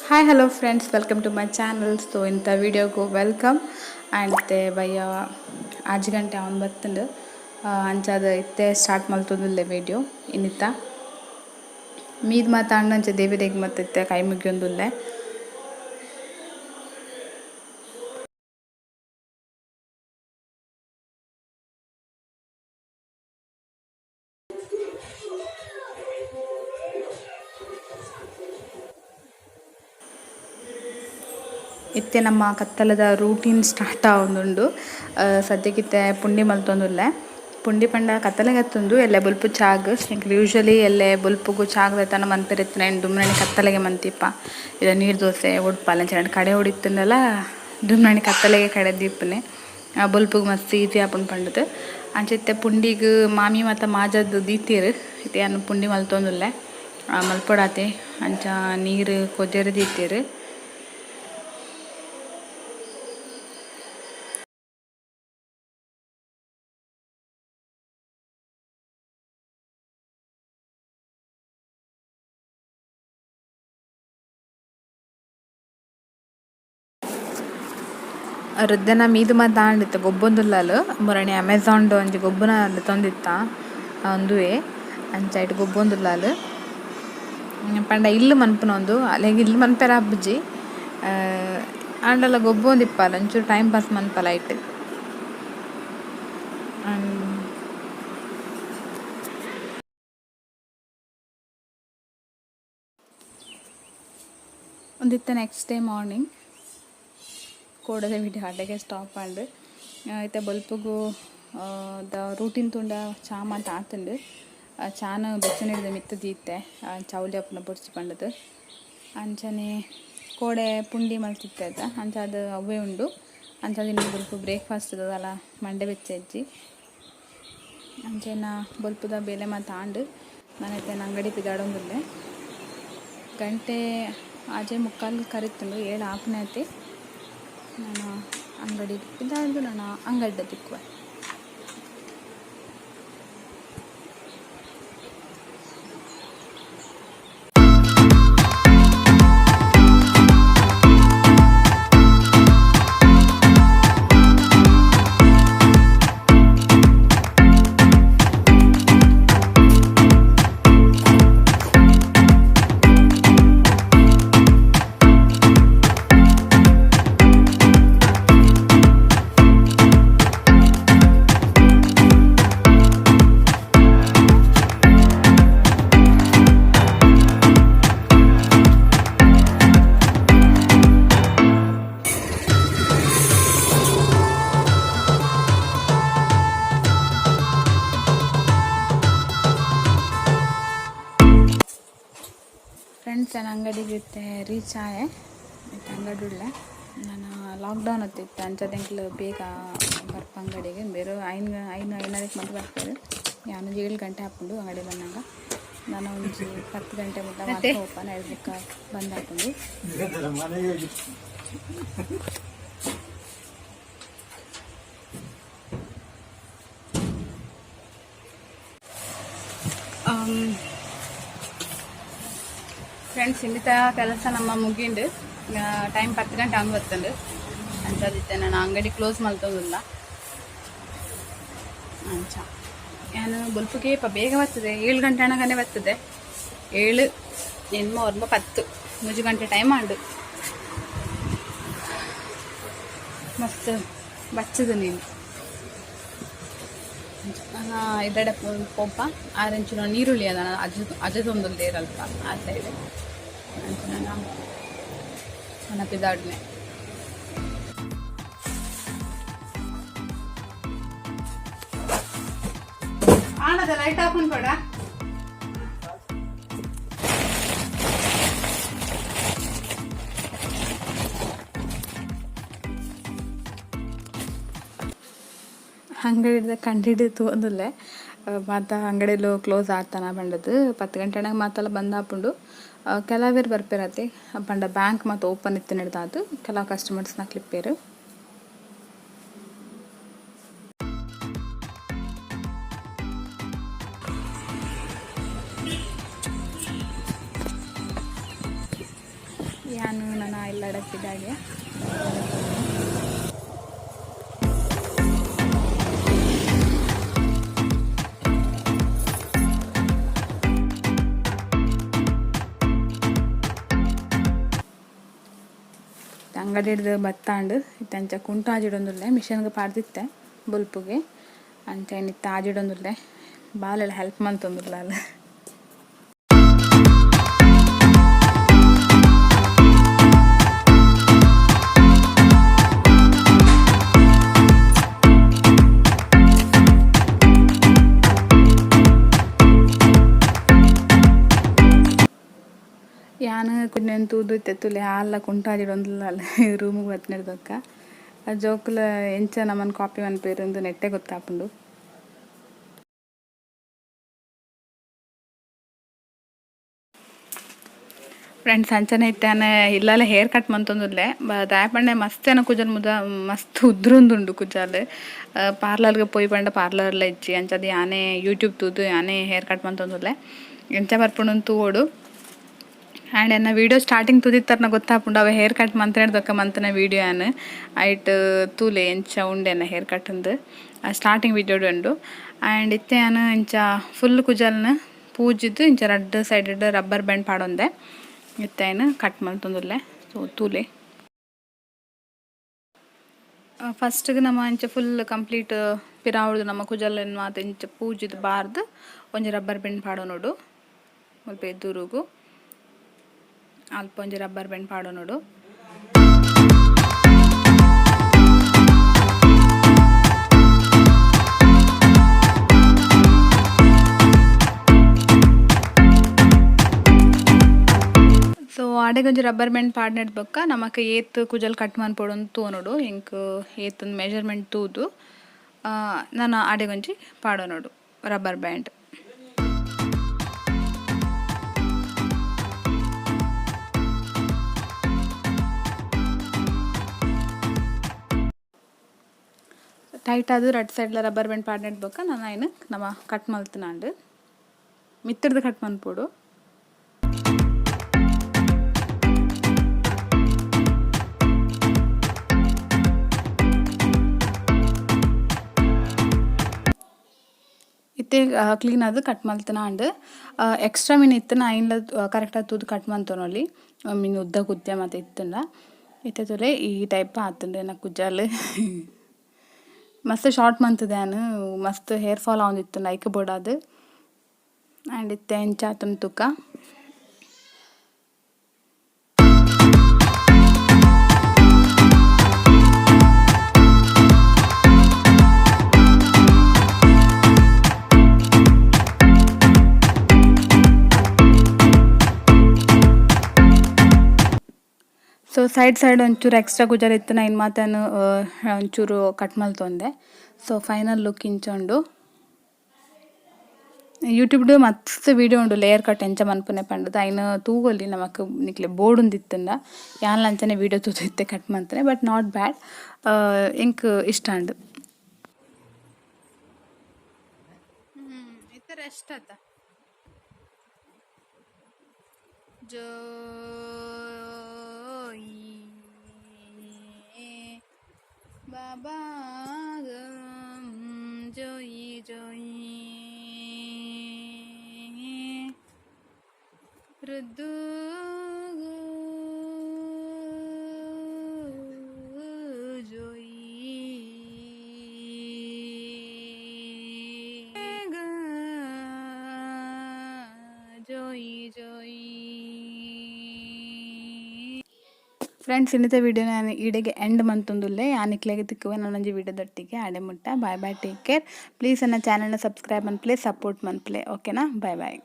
Hi hello friends, welcome to my channel. So ಇಂಥ ವೀಡಿಯೋಗೂ welcome. And ಇತ್ತೆ ಬಯ್ಯ 6 ಗಂಟೆ ಅವನು ಬತ್ತಂಡು ಅಂಚಾದ ಇತ್ತೆ ಸ್ಟಾರ್ಟ್ ಮಲ್ತೊಂದುಲ್ಲೆ ವೀಡಿಯೋ. ಇನ್ನಿತ್ತ ಮೀದ್ ಮಾತಾಂಡ ಅಂಚ ದೇವೆರೆಗ್ ಮತ್ತೆ ಇತ್ತೆ ಕೈ ಮುಗಿಯೊಂದುಲ್ಲೆ. ಇತ್ತೆ ನಮ್ಮ ಕತ್ತಲದ ರೂಟೀನ್ ಸ್ಟಾರ್ಟ್ ಆವೊಂದುಂಡು. ಸದ್ಯಕ್ಕಿತ್ತೆ ಪುಂಡಿ ಮಲ್ತೊಂದುಲ್ಲೆ. ಪುಂಡಿ ಪಂಡ ಕತ್ತಲೆ ಅತ್ತುಂಡು, ಎಲ್ಲೆ ಬೊಲ್ಪು ಚಾಗ್. ಎಂಕುಲು ಯೂಶಲಿ ಎಲ್ಲೆ ಬೊಲ್ಪುಗು ಚಾಗ್ ದೆತ್ತನ ಮನ್ಪೆರೆ ಇತ್ತಿನ ದುಮ್ನಾಣಿ ಕತ್ತಲೆಗೆ ಮಂತಿಪ್ಪ. ಇದ ನೀರು ದೋಸೆ ಉಡ್ಪಾಲ ಅಂಚ ಕಡೆ ಉಡಿತ್ತುಂಡಲ ದುಮ್ನಾಣಿ ಕತ್ತಲೆಗೆ ಕಡೆ ದೀಪನೆ ಬೊಲ್ಪುಗು ಮಸ್ತ್ ಈಸಿ ಆಪುಂಡು ಪಂಡುದು. ಅಂಚ ಇತ್ತೆ ಪುಂಡಿಗ್ ಮಾಮಿ ಮಾತ ಮಾಜದ್ ದೀತೆರ್. ಇತ್ತೆ ಯಾನ್ ಪುಂಡಿ ಮಲ್ತೊಂದುಲ್ಲೆ, ಮಲ್ಪೊಡಾತೆ. ಅಂಚ ನೀರು ಕೊದ್ಯರೆ ದೀತೆರ್. ರುದ್ದನ ಮೀದು ಮಾತ ಆಂಡಿತ್ತು ಗೊಬ್ಬೊಂದುಲ್ಲಲ್. ಮುರಣಿ ಅಮೆಜಾನ್ ಒಂಜಿ ಗೊಬ್ಬುನ ತಂದಿತ್ತ ಒಂದುವೆ ಅಂಚ ಇಟ್ಟು ಗೊಬ್ಬೊಂದುಲ್ಲಲ್. ಪಂಡ ಇಲ್ಲು ಮನ್ಪುನ ಒಂದು ಅಲೆಗ್ ಇಲ್ಲು ಮನ್ಪೆರ ಆಪುಜಿ, ಆಂಡಲ ಗೊಬ್ಬೊಂದಿಪ್ಪಲ ಒಂಚೂರು ಟೈಮ್ ಪಾಸ್ ಮನ್ಪಲ ಇಟ್ಟು. ಒಂದಿತ್ತ ನೆಕ್ಸ್ಟ್ ಡೇ ಮಾರ್ನಿಂಗ್ ಕೋಡದ ವಿಡಿಯೋ ಅಡೆಗೆ ಸ್ಟಾಪ್ ಆಂಡ್. ಇತ್ತೆ ಬೊಲ್ಪುಗು ದ ರೂಟೀನ್ ತೂಂಡ ಚಾ ಮಾತ ಆತುಂಡು. ಚಾನ ಬೆಚ್ಚನೀರ್ದ ಮಿತ್ತ್ ದೀತೆ ಚೌಲಿ ಆಪುನ ಬೊರ್ಚಿ ಪಂಡದು. ಅಂಚನೆ ಕೋಡೆ ಪುಂಡಿ ಮಲ್ತಿತ್ತೆ ಆತ, ಅಂಚ ಅದು ಅವ್ವೇ ಉಂಡು. ಅಂಚ ಇನ್ನು ಬೊಲ್ಪು ಬ್ರೇಕ್ಫಾಸ್ಟ್ ದಾಲ ಮಂಡೆ ಬೆಚ್ಚ ಇಜ್ಜಿ. ಅಂಚೆನ ಬೊಲ್ಪುದ ಬೇಲೆ ಮಾತ ಆಂಡ್. ನಾನೈತೆ ಅಂಗಡಿ ಪಿದಾಡೊಂದುಲ್ಲೆ. ಗಂಟೆ 6:45 ಕರಿತುಂಡು, 7 ಆಪುನೆ ಆತೆ. ನಾನು ಅಂಗಡಿ ಪಿದಾಡ್ದು ನಾನು ಅಂಗಡಿ ತಿಕ್ಕುವೆ. ಫ್ರೆಂಡ್ಸ್, ನಾನು ಅಂಗಡಿಗೆ ಇತ್ತೆ ರೀಚ್ ಆಯೆ. ಇತ್ತೆ ಅಂಗಡಿ ಉಳ್ಳೆ. ನಾನು ಲಾಕ್ಡೌನ್ ಹೊತ್ತಿತ್ತು, ಅಂಚದ ಬೇಗ ಬರ್ಪ ಅಂಗಡಿಗೆ. ಬೇರೆ ಐನ್ ಐನು ಐನರಕ್ಕೆ ಮತ್ತೆ ಬರ್ತಾರೆ. ನಾನು 7 ಗಂಟೆ ಹಾಕೊಂಡು ಅಂಗಡಿ ಬಂದಾಗ. ನಾನು ಒಂಜಿ 10 ಗಂಟೆ ಮುಟ್ಟ ಮಾತ್ರ ಓಪನ್ ಹೇಳ್ಬೇಕ ಬಂದ್ ಹಾಕೊಂಡು. ಫ್ರೆಂಡ್ಸ್, ಇನ್ನಿತ ಕೆಲಸ ನಮ್ಮ ಮುಗಿಂಡು. ಟೈಮ್ 10 ಗಂಟೆ ಆನ್ ಬತ್ತಂಡು. ಅಂಚದಿತ್ತೆ ನಾನು ಅಂಗಡಿ ಕ್ಲೋಸ್ ಮಲ್ತೊಂದುಲ್ಲ. ಅಂಚ ನಾನು ಬೊಲ್ಪುಗೆ ಬೇಗ ಬರ್ತದೆ, 7 ಗಂಟೆ ಅಣಗನೆ ಬರ್ತದೆ. 7 ಎನ್ಮ ಒರ್ಂಬ 10 3 ಗಂಟೆ ಟೈಮ್ ಆಂಡು. ಮಸ್ತ್ ಬಚ್ಚದ ನೀನು. ಇದಡೆ ಪೋಪ ಆರೆಂಚಿನ ನೀರುಳ್ಳಿ ಅದ ಅಜ ಅಜದೊಂದು ಅಲ್ಪ ಆ ಸೈಡ್. ಅಂಚ ನಾನು ಪಿದಾಡ್ನೆ. ಆನದ ಲೈಟ್ ಆಫ್ ಅನ್ಬೇಡ. ಅಂಗಡಿದ ಕಂಡಿಡ್ ತೂವೊಂದುಲ್ಲೆ. ಮಾತ ಅಂಗಡಿಲು ಕ್ಲೋಸ್ ಆತನ ಪಂಡದು. 10 ಗಂಟೆ ಮಾತೆಲ್ಲ ಬಂದ್ ಆಪುಂಡು. ಕೆಲವೇರು ಬರ್ಪೆರತೆ ಪಂಡ ಬ್ಯಾಂಕ್ ಮಾತ ಓಪನ್ ಇತ್ತಿನಡ್ದಾದ್ ಕೆಲವು ಕಸ್ಟಮರ್ಸ್ ನಕ್ಲಿಪ್ಪೆರ್. ಯಾನ್ ನನ ಇಲ್ಲಡ ಪಿದಾಗೆ. ಅಂಗಡಿಡ್ದು ಬತ್ತಾಂಡ್ ಇತ್ತೆ ಅಂಚ ಕುಂಟು ಆಜಿಡೊಂದುಲ್ಲೆ ಮಿಷನ್ಗ್ ಪಾಡ್ದಿತ್ತೆ ಬೊಲ್ಪುಗೆ ಅಂಚ ಇತ್ತೆ ಆಜಿಡೊಂದುಲ್ಲೆ ಬಾಲೆಲ ಹೆಲ್ಪ್ ಮಂತೊಂದುಲ್ಲ ಅಲ್. ಯಾನ್ ಕುಂಜೆನ್ ತೂದು ಇತ್ತೆ ತೂಲೆ ಆಲ್ಲ ಕುಂಟಾಜಿಡೊಂದುಲ್ಲ ಅಲ್ ರೂಮುಗು ಬತ್ತಿನೆಡ್ದ್ ಜೋಕುಲು ಎಂಚ ನಮನ್ ಕಾಪಿ ಮನ್ಪುವೆರ್ ಇಂದ್ ನೆಟ್ಟೆ ಗೊತ್ತಾಪುಂಡು. ಫ್ರೆಂಡ್ಸ್ ಅಂಚನೆ ಇತ್ತೆ ಯಾನ್ ಇಲ್ಲಲೆ ಹೇರ್ ಕಟ್ ಮಂತೊಂದುಲ್ಲೆ. ದಾಯೆ ಪಂಡ ಮಸ್ತ್ ಎನ ಕುಜಲ್ ಮುದ ಮಸ್ತ್ ಉದ್ರೊಂದುಂಡು ಕುಜಲ್. ಪಾರ್ಲರ್ಗ್ ಪೋಯಿ ಪಂಡ ಪಾರ್ಲರ್ಲ ಇಜ್ಜಿ. ಅಂಚಾದ್ ಯಾನೆ ಯೂಟ್ಯೂಬ್ ತೂದು ಯಾನೆ ಹೇರ್ ಕಟ್ ಮಂತೊಂದುಲ್ಲೆ. ಎಂಚ ಬರ್ಪುಂಡು ತೂವೊಡು. ಆ್ಯಂಡ್ ಎನ್ನ ವೀಡಿಯೋ ಸ್ಟಾರ್ಟಿಂಗ್ ತೂದಿತ್ತರ್ನ ಗೊತ್ತಾಪುಂಡು ಅವೆ ಹೇರ್ ಕಟ್ ಮಂತ್ನೆಡ್ದೊಕ್ಕ ಮಂತಿನ ವೀಡಿಯೋ ಯಾನ್. ಐಟ್ ತೂಲೆ ಎಂಚ ಉಂಡು ಎನ್ನ ಹೇರ್ ಕಟ್ ಇಂದ್. ಸ್ಟಾರ್ಟಿಂಗ್ ವೀಡಿಯೋಡ್ ಉಂಡು. ಆ್ಯಂಡ್ ಇತ್ತೆ ಯಾನ್ ಇಂಚ ಫುಲ್ ಕುಜಲ್ನ್ ಪೂಜಿದ್ ಇಂಚ ರಡ್ಡ್ ಸೈಡ್ ರಬ್ಬರ್ ಬ್ಯಾಂಡ್ ಪಾಡೊಂದೆ. ಇತ್ತೆ ಐನ್ ಕಟ್ ಮಂತೊಂದುಲ್ಲೆ ಸೊ ತೂಲೆ. ಫಸ್ಟ್ ನಮ ಇಂಚ ಫುಲ್ ಕಂಪ್ಲೀಟ್ ಪಿರಾವುಡು ನಮ್ಮ ಕುಜಲ್ನ್ ಮಾತ ಇಂಚ ಪೂಜಿದ್ ಬಾರ್ದ್ ಒಂಜಿ ರಬ್ಬರ್ ಬ್ಯಾಂಡ್ ಪಾಡೊನೊಡು ಮುಲ್ಪ ಎದುರುಗು ಅಲ್ಪ ಒಂಜಿ ರಬ್ಬರ್ ಬ್ಯಾಂಡ್ ಪಾಡೊನೊಡು. ಸೊ ಆಡೆಗ್ ಒಂಜಿ ರಬ್ಬರ್ ಬ್ಯಾಂಡ್ ಪಾಡ್ನೆಡ್ ಬೊಕ್ಕ ನಮಕ್ ಏತ್ ಕುಜಲ್ ಕಟ್ ಮನ್ಪೊಡು ತೂವೊನೊಡು ಎಂಕ್ ಏತ್ ಮೆಜರ್ಮೆಂಟ್ ತೂದು ನನ ಆಡೆಗೊಂಜಿ ಪಾಡೊನೊಡು ರಬ್ಬರ್ ಬ್ಯಾಂಡ್. ಟೈಟ್ ಆದ್ ರಡ್ಡ್ ಸೈಡ್ಲ ರಬ್ಬರ್ ಬ್ಯಾಂಡ್ ಪಾಡ್ನೆಡ್ ಬೊಕ್ಕ ನನ ಐನ್ ನಮ ಕಟ್ ಮಲ್ತ್ನಾಂಡ್ ಮಿತ್ತುರ್ದು ಕಟ್ ಮನ್ಪೊಡು. ಇತ್ತೆ ಕ್ಲೀನ್ ಆದ್ ಕಟ್ ಮಲ್ತ್ನಾಂಡ್ ಎಕ್ಸ್ಟ್ರಾ ಮಿನಿ ಇತ್ತ್ಂಡ ಐನ್ಲ ಕರೆಕ್ಟ್ ಆದ್ ತೂದು ಕಟ್ ಮಲ್ತೊನೊಲಿ ಮಿನಿ ಉದ್ದ ಕುದ್ಯ ಮಾತ ಇತ್ತ್ಂಡ. ಇತ್ತೆ ತೂಲೆ ಈ ಟೈಪ್ ಆತ್ಂಡ್ ಎನ್ನ ಕುಜಲ್. ಮಸ್ತ್ ಶಾರ್ಟ್ ಮಂತುದೆ ಯಾನ್ ಮಸ್ತ್ ಹೇರ್ ಫಾಲ್ ಆವೊಂದಿತ್ತ್ಂಡ್ ಐಕ್ ಬೋಡಾದ್. ಆಂಡ್ ಇತ್ತೆ ಎಂಚ ಆತುಂಡು ತೂಕ. ಸೊ ಸೈಡ್ ಸೈಡ್ ಒಂಚೂರು ಎಕ್ಸ್ಟ್ರಾ ಕುಜಲ್ ಇತ್ತ್ಂಡ ಐನ್ ಮಾತ ಯಾನ್ ಒಂಚೂರು ಕಟ್ ಮಲ್ತೊಂದೆ. ಸೊ ಫೈನಲ್ ಲುಕ್ ಇಂಚ ಉಂಡು. ಯೂಟ್ಯೂಬ್ಡ್ ಮಸ್ತ್ ವೀಡಿಯೋ ಉಂಡು ಲೇಯರ್ ಕಟ್ ಎಂಚ ಮನ್ಪುನೆ ಪಂಡುದು ಐನ್ ತೂವೊಲಿ ನಮಕ್ ನಿಕ್ಲೆ ಬೋಡುಂದಿತ್ತುಂಡ ಯಾನ್ಲ ಅಂಚನೆ ವೀಡಿಯೋ ತೂದು ಇತ್ತೆ ಕಟ್ ಮಂತುನೆ ಬಟ್ not ಬ್ಯಾಡ್ ಎಂಕ್ ಇಷ್ಟ ಆಂಡ್. ಇತ್ತೆ ರೆಸ್ಟ್ ಅತ. ಜೋಯಿ ಬಾಬಾ ಜೋಯಿ ಜೋಯಿ ರುದ್ದು ಜೋಯಿ ಜೋಯಿ ಜೋಯಿ. ಫ್ರೆಂಡ್ಸ್ ಇನ್ನಿತ ವೀಡಿಯೋ ನಾನು ಈಡೆಗೆ ಎಂಡ್ ಮಂತೊಂದುಲ್ಲೆ. ಯಾನ್ ನಿಕ್ಲೆಗ್ ತಿಕ್ಕುವೆ ನನೊಂಜಿ ವೀಡಿಯೋದೊಟ್ಟಿಗೆ. ಆಡೆ ಮುಟ್ಟ bye bye, take care. Please ನನ್ನ ಚಾನೆಲ್ನ ಸಬ್ಸ್ಕ್ರೈಬ್ ಮನ್ಪುಲೆ, ಸಪೋರ್ಟ್ ಮನ್ಪುಲೆ. ಓಕೆನಾ? Bye boy.